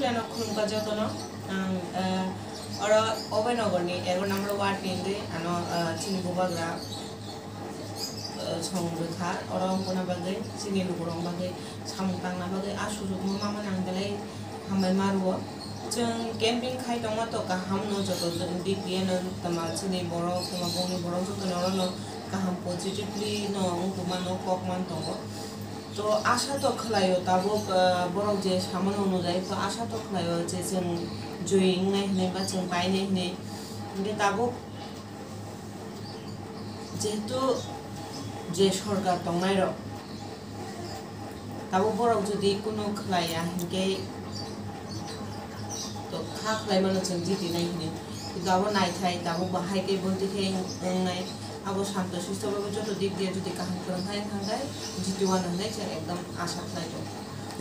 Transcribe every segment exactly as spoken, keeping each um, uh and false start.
Ano khulumkha jotono, ang, eh, oro Oboi Nogor ni egaroh number ward ni wngwi ano, eh, chini bubagra, eh, song rwkha, oro wngkuna bagwi, chini lukurok bagwi, samung tangna bagwi, a sujukno mamani ang belai hambai ma rwo. Chwng camping khai tongma to kaham no, joto dik diye no tama chini borok, tama bongni borok joto no oro no kaham positively no wngtongma no kok man tongo. To asa to khlaio tabuk, ah, borok je samano nujai, to asa to khlaio je chwng joi wngnai hinwi ba chwng painai hinwi. Hinkhe tabuk jehetu je sorkar tongnai rok, tabuk borok jodi kunu khlaiya hinkhe to kha khlai mano chwng jiti nai hinwi. Kintu abo naithai, tabuk bahai khe bonti khe wngnai. Abo santo sisto bhabe joto dik diye jodi kaham kwrwng khai wngkha khe jiti wano hinwi chwng ekdom asa khlai tongo.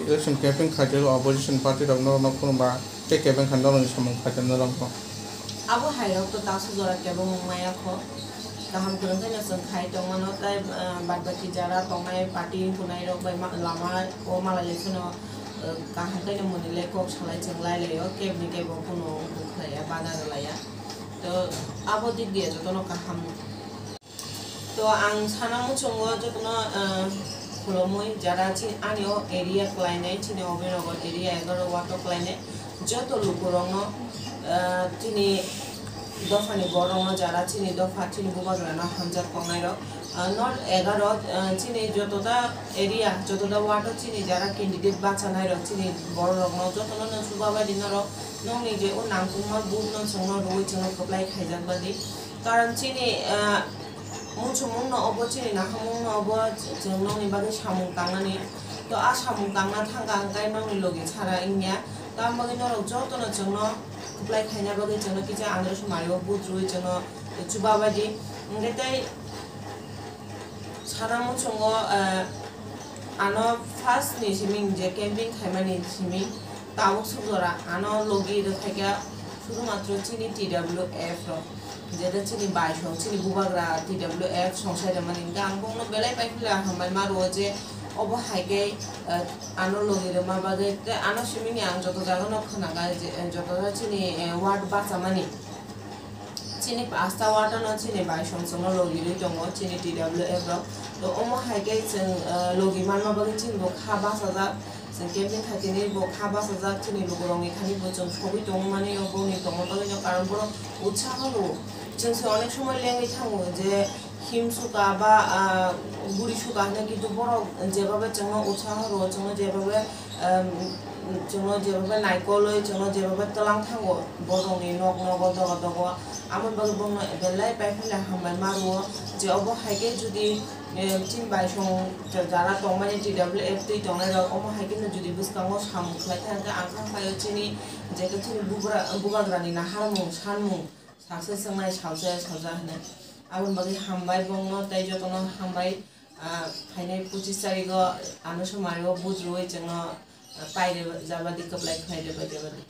Election campaign khaijak opposition party rok no, no khulumba tei campaign kha norok ni samung khaijak norok no. Abo hai rok to taso jora kebo wng maya kho. Kaham kwrwng khe no chwng khai tong mano, tai, ah, bad baki jara tongnai party wngkhunai rok bai ma-, lama o malai le phano, ah, kaham khe no mwnwi le kok salai chwng lai lai o, kebni kebo phano wngkuk khlai ya, bana rwlai ya. To abo dik diya jotono kaham. To ang sana muchungo jotono, ah, khulumui jara chini ani o area kwlainai, chini Oboi Nogor area egaroh ward o kwlainai joto lukurokno, ah, chini dophani borokno jara chini dopha chini bubagrano hamjak tongnai rok, ah, not egaroh, ah, chini jotota area, jotota ward o chini jara candidate bachanai rok chini borok rokno jotono no chubabaidi norok nokni je o nangkukma vote no chwngno rwui chwngno kwplai khaijak badi. Karon chini, ah, muchungmung no obo, chini nahamung no obo, chwng nokni bagwi samung tangnani. To a samung tangna thangkha hwnkhe nokni logi chara wngya. Tamo bagwi norok jotono chwngno kwplai khaina bagwi chwngno kisa androso mario vote rwui chwngno chubabaidi. Hwnkhe tei sana muchungo, ah, ano first ni simi je camping khaimani simi tabuk suk jora ano logi rwkhaikha sudhumatro chini T W F rok, jeta chini baisong chini bubagra T W F songsai rwmani hwnkhe ang bongno belai paiphaila hambai ma rwo je obo hai khe, ah, ano logi rwma bagwi tei ano simini ang joto jagano khwnakha je, eh, joto chini, eh, ward bachamani. Chini pasta ward no chini baisong chwngno logi rwi tongo chini T W F rok. To omo hai khe chwng, ah, logi manma bagwi chini bo kha bachajak. Chwng camping khaitini bo kha bachajak, chini lukurokni thani bo chwng sogwi tongmani o bongni tongma bagwino karon borok utsaho rwo. Chwng se onek somoi lengwi thango je him suka ba, ah, guri suka hwnwi, kintu borok jebabe chwngno utsaho rwo, chwngno jebabe, em, chwngno jebabe naikolwi, chwngno jebabe twlang thango borokni nok nogo, doga dogo. Amoni bagwi bono belai paiphaila hambai ma rwo je obo hai khe jodi, em, chini baisong jara tongmani T W F twi tongnai rok, omo hai kheno jodi bwskango samung khlai kha hwnkhe ang kha khlaio chini je khe chini bubra-, bubagrani naharmung sanmung sakse swngnai salsa salsa hwnwi. Aboni bagwi hambai bongno tei jotono hambai, ah, phainai pochis tarigo ano somari o vote rwui chwngno, ah, pairwjabadi kwplai khlairwbaidi.